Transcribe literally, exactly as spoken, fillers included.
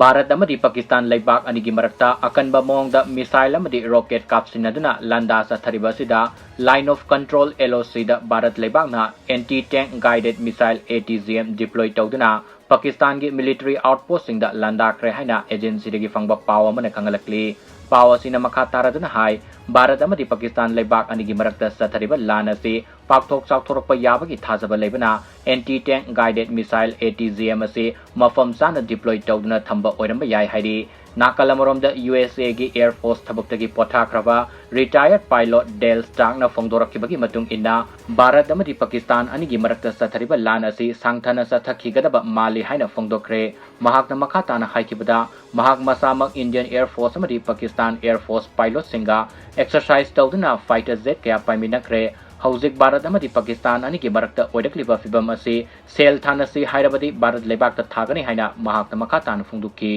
ꯚꯥꯔꯠ ꯑꯃꯗꯤ ꯄꯥꯀꯤꯁꯇꯥꯟ ꯂꯩꯕꯥꯛ ꯑꯅꯤꯒꯤ ꯃꯔꯛꯇ ꯑꯀꯟꯕ ꯃꯑꯣꯡꯗ missile ꯑꯃꯗꯤ rocket ꯀꯥꯞꯁꯤꯟꯅꯗꯨꯅ ꯂꯥꯟꯗꯥ ꯆꯠꯊꯔꯤꯕ ꯑꯁꯤꯗ Line of Control, L O C, ꯗ ꯚꯥꯔꯠ ꯂꯩꯕꯥꯛꯅ Anti Tank Guided Missile, A T G M, deploy ꯇꯧꯗꯨꯅ ꯄꯥꯀꯤꯁꯇꯥꯟꯒꯤ military outpost ꯁꯤꯡꯗ ꯂꯥꯟꯗꯥꯈ꯭ꯔꯦ ꯍꯥꯏꯅ agency ꯗꯒꯤ ꯐꯪꯕ ꯄꯥꯎ ꯑꯃꯅ ꯈꯪꯍꯜꯂꯛꯂꯤ꯫ ꯄꯥꯎ ꯑꯁꯤꯅ ꯃꯈꯥ ꯇꯥꯔꯗꯨꯅ ꯍꯥꯏ, ꯚꯥꯔꯠ ꯑꯃꯗꯤ ꯄꯥꯀꯤꯁꯇꯥꯟ ꯂꯩꯕꯥꯛ ꯑꯅꯤꯒꯤ ꯃꯔꯛꯇ ꯆꯠꯊꯔꯤꯕ ꯂꯥꯟ ꯑꯁꯤ ꯄꯥꯛꯊꯣꯛ ꯆꯥꯎꯊꯣꯔꯛꯄ ꯌꯥꯕꯒꯤ ꯊꯥꯖꯕ ꯂꯩꯕꯅ Anti Tank Guided Missile, A T G M, ꯑꯁꯤ ꯃꯐꯝ ꯆꯥꯅ deploy ꯇꯧꯗꯨꯅ ꯊꯝꯕ ꯑꯣꯏꯔꯝꯕ ꯌꯥꯏ ꯍꯥꯏꯔꯤ꯫ ꯅꯥꯀꯜ ꯑꯃꯔꯣꯝꯗ U S A ꯒꯤ Air Force ꯊꯕꯛꯇꯒꯤ ꯄꯣꯊꯥꯈ꯭ꯔꯕ retired pilot Dale Stark ꯅ ꯐꯣꯡꯗꯣꯔꯛꯈꯤꯕꯒꯤ ꯃꯇꯨꯡ ꯏꯟꯅ, ꯚꯥꯔꯠ ꯑꯃꯗꯤ ꯄꯥꯀꯤꯁꯇꯥꯟ ꯑꯅꯤꯒꯤ ꯃꯔꯛꯇ ꯆꯠꯊꯔꯤꯕ ꯂꯥꯟ ꯑꯁꯤ ꯁꯥꯡꯊꯅ ꯆꯠꯊꯈꯤꯒꯗꯕ ꯃꯥꯜꯂꯤ ꯍꯥꯏꯅ ꯐꯣꯡꯗꯣꯛꯈ꯭ꯔꯦ꯫ ꯃꯍꯥꯛꯅ ꯃꯈꯥ ꯇꯥꯅ ꯍꯥꯏꯈꯤꯕꯗ, ꯃꯍꯥꯛ ꯃꯁꯥꯃꯛ Indian Air Force ꯑꯃꯗꯤ Pakistan Air Force pilot ꯁꯤꯡꯒ exercise ꯇꯧꯗꯨꯅ fighter jet ꯀꯌꯥ ꯄꯥꯏꯃꯤꯟꯅꯈ꯭ꯔꯦ꯫ ꯍꯧꯖꯤꯛ ꯚꯥꯔꯠ ꯑꯃꯗꯤ ꯄꯥꯀꯤꯁꯇꯥꯟ ꯑꯅꯤꯒꯤ ꯃꯔꯛꯇ ꯑꯣꯏꯔꯛꯂꯤꯕ ꯐꯤꯚꯝ ꯑꯁꯤ ꯁꯦꯜ ꯊꯥꯅꯁꯤ ꯍꯥꯏꯔꯕꯗꯤ ꯚꯥꯔꯠ ꯂꯩꯕꯥꯛꯇ ꯊꯥꯒꯅꯤ ꯍꯥꯏꯅ ꯃꯍꯥꯛꯅ ꯃꯈꯥ ꯇꯥꯅ ꯐꯣꯡꯗꯣꯛꯈꯤ꯫